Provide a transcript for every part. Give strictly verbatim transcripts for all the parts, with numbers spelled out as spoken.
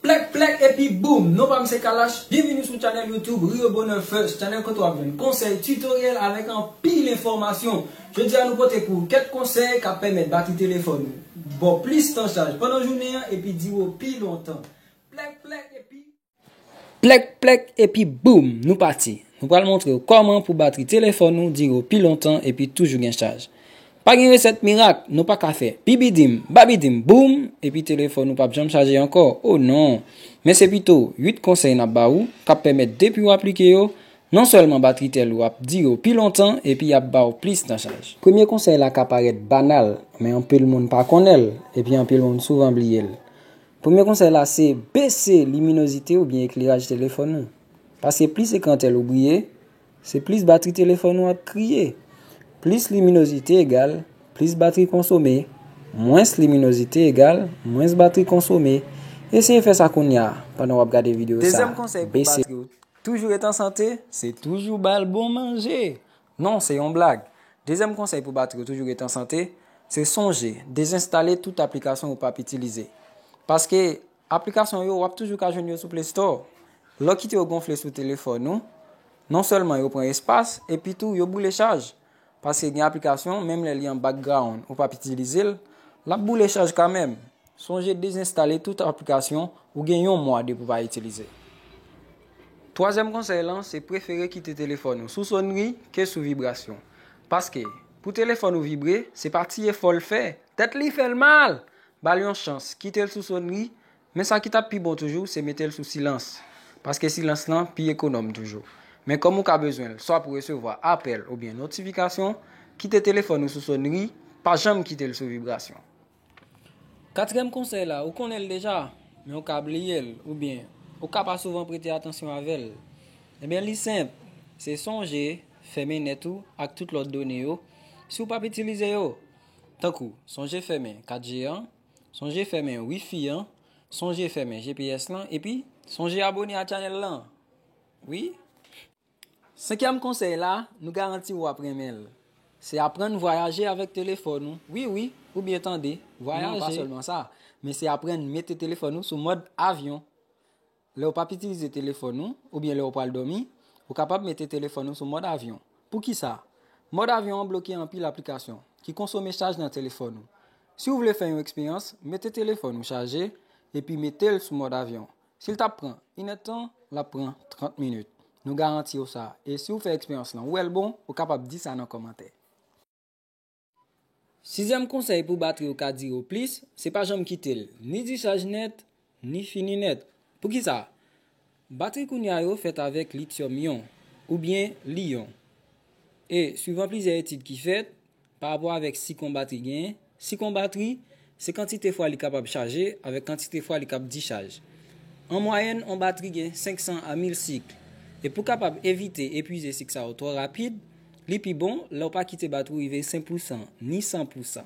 Plèk, plèk, epi boum! Non pa m se Kalash. Byenvini sou channel YouTube Rire Bonheur First, channel kote w ap jwenn konsèy, titoryèl avèk anpil enfòmasyon. Jodi a nou pote pou w kèk konsèy k ap pèmèt batri telefòn ou ba w plis tan chaj pandan jounen an epi dire w pi lontan. Plèk, plèk, epi Plèk, plèk, epi boum! Nou pati! Nou pral montre w kòman pou batri telefòn ou dire w pi lontan epi toujou gen chaj. Pa gen resèt mirak, nou pa ka fè bibidim, babidim, boum, epi telefòn ou p ap janm chaje ankò. O non! Men se pito uit konsèy n ap ba ou k ap pèmèt depi w aplike yo, non sèlman batri tel ou ap dire w pi lontan epi y ap ba w plis nan chaj. Premye konsèy la ka parèt banal, men anpil moun pa konnen l, epi anpil moun souvan bliye l. Premye konsèy la se bese liminozite oubyen ekleraj telefòn ou. Paske plis ekran tel ou briye, se plis batri telefòn ou ap kriye. Plis liminozite egal plis batri konsome, mwens liminozite egal mwens batri konsome. Eseye fè sa kounye a pandan w ap gade videyo sa. Dezyèm konsèy pou bese batri w toujou ret an sante, se toujou ba l bon manje. Non, se yon blag. Dezyèm konsèy pou batri w toujou ret an sante, se sonje dezenstale tout aplikasyon ou p ap itilize. Paske aplikasyon yo, w ap toujou ka jwenn yo sou Play Store. Lè w kite yo gonfle sou telefòn ou, non sèlman yo pran espas, epi tou yo boule chaj. Paske gen aplikasyon, menm lè li an background, ou p ap itilize l, l ap boule chaj kanmenm. Sonje dezenstale tout aplikasyon ou gen yon mwa depi w pa itilize. Twazyèm konsèy lan, se prefere kite telefòn ou sou sonri ke sou vibrasyon. Paske, pou telefòn ou vibre, se pa ti efò l fè, tèt li fè l mal! Ba l yon chans, kite l sou sonri, men sa ki t ap pi bon toujou, se mete l sou silans. Paske silans lan pi ekonòm toujou. Men kòm ou ka bezwen l, swa pou resevwa apèl oubyen notifikasyon, kite telefòn ou sou sonri, pa janm kite l sou vibrasyon. Katriyèm konsèy la, ou konnen l deja, men ou ka bliye l, oubyen ou ka pa souvan prete atansyon avè l. Ebyen, li senp, se sonje fèmen nèt ou ak tout lòt done yo si w p ap itilize yo. Tankou, sonje fèmen kat G an, sonje fèmen Wi-Fi an, sonje fèmen G P S lan, epi sonje abone a channel lan. Wi. Senkyèm konsèy la, nou garanti w ap renmen l. Se aprann vwayaje avèk telefòn ou. Wi, wi, ou byen tande, vwayaje. Non, pa sèlman sa, men se aprann mete telefòn ou sou mòd avyon. Lè w p ap itilize telefòn ou, oubyen lè w pral dòmi, ou kapab mete telefòn ou sou mòd avyon. Poukisa? Mòd avyon an bloke anpil aplikasyon ki konsome chaj nan telefòn ou. Si w vle fè yon eksperyans, mete telefòn ou chaje, epi mete l sou mòd avyon. Si l t ap pran inèdtan, l ap pran trant minit. Nou garanti w sa. E si w fè eksperyans lan, ou wè l bon, ou kapab di sa nan kòmantè. Sizyèm konsèy pou batri w ka dire w plis, se pa janm kite l ni dichaj nèt, ni fini nèt. Poukisa? Batri kounye a yo fèt avèk lityòm iyon, oubyen li iyon. E, swivan plizyè etid ki fèt, pa rapò avèk sik yon batri genyen, sik yon batri, se kantite fwa li kapab chaje avèk kantite fwa li kab dichaj. An mwayèn, yon batri gen senk san a mil sik. E pou kapab evite epwize sik sa yo twò rapid, li pi bon lè w pa kite batri w rive senk pousan, ni san pousan.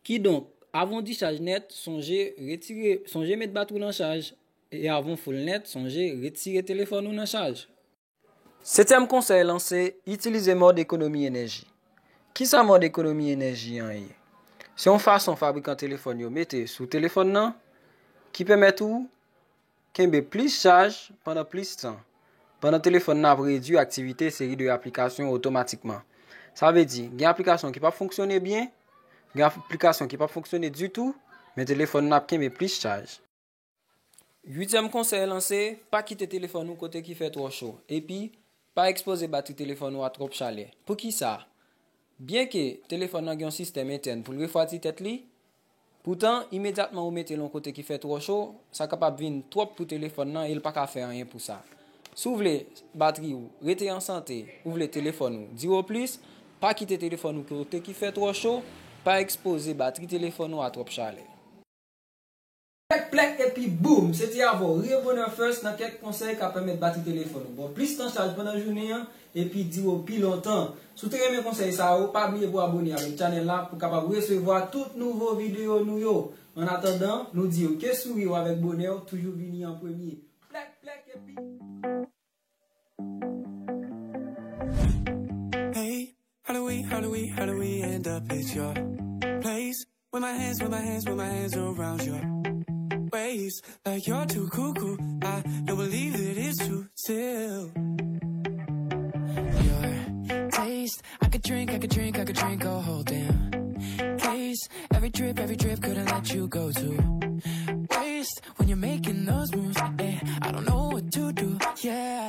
Kidonk, avan w dichaj nèt, sonje retire, sonje met batri w nan chaj. E avan w fou l nèt, sonje retire telefòn ou nan chaj. Setyèm konsèy lan se itilize mòd ekonomi enèji. Kisa mòd ekonomi enèji an ye? Se yon fason fabrikan telefòn yo mete sou telefòn nan ki pèmèt ou kenbe plis chaj pandan plis tan, pandan telefòn nan ap redui aktivite seri de aplikasyon otomatikman. Sa vle di, gen aplikasyon ki p ap fonksyone byen, gen aplikasyon ki p ap fonksyone ditou, men telefòn nan ap kenbe plis chaj. Uityèm konsèy lan se, pa kite telefòn ou kote ki fè twò cho, epi pa ekspoze batri telefòn ou a twòp chalè. Poukisa? Byenke telefòn nan gen yon sistèm entèn pou l refwadi tèt li, poutan, imedyatman ou mete l yon kote ki fè twò cho, sa kapab vin twòp pou telefòn nan e l pa ka fè anyen pou sa. Si w vle batri w rete an sante, ou vle telefòn ou dire w plis, pa kite telefòn ou kote ki fè twò cho, pa ekspoze batri telefòn ou a twòp chalè. Plèk, plèk, epi boum! Se te avè w, Rire Bonheur First, nan kèk konsèy k ap pèmèt batri telefòn ou ba w plis tan chaj pandan jounen an, epi dire w pi lontan. Si w te renmen konsèy sa yo, pa bliye pou w abone avèk channel la pou w kapab resevwa tout nouvo videyo nou yo. Annatandan, nou di w ke souri w avèk bonè w toujou vini an premye. Plèk, plèk, epi Hey, how do we, how do we, how do we end up at your place? With my hands, with my hands, with my hands around your ways. Like you're too cuckoo. I don't believe that it's true still. Your taste, I could drink, I could drink, I could drink a whole damn case. Every trip, every trip, couldn't let you go to waste when you're making those moves. Yeah, I don't know what to do. Yeah.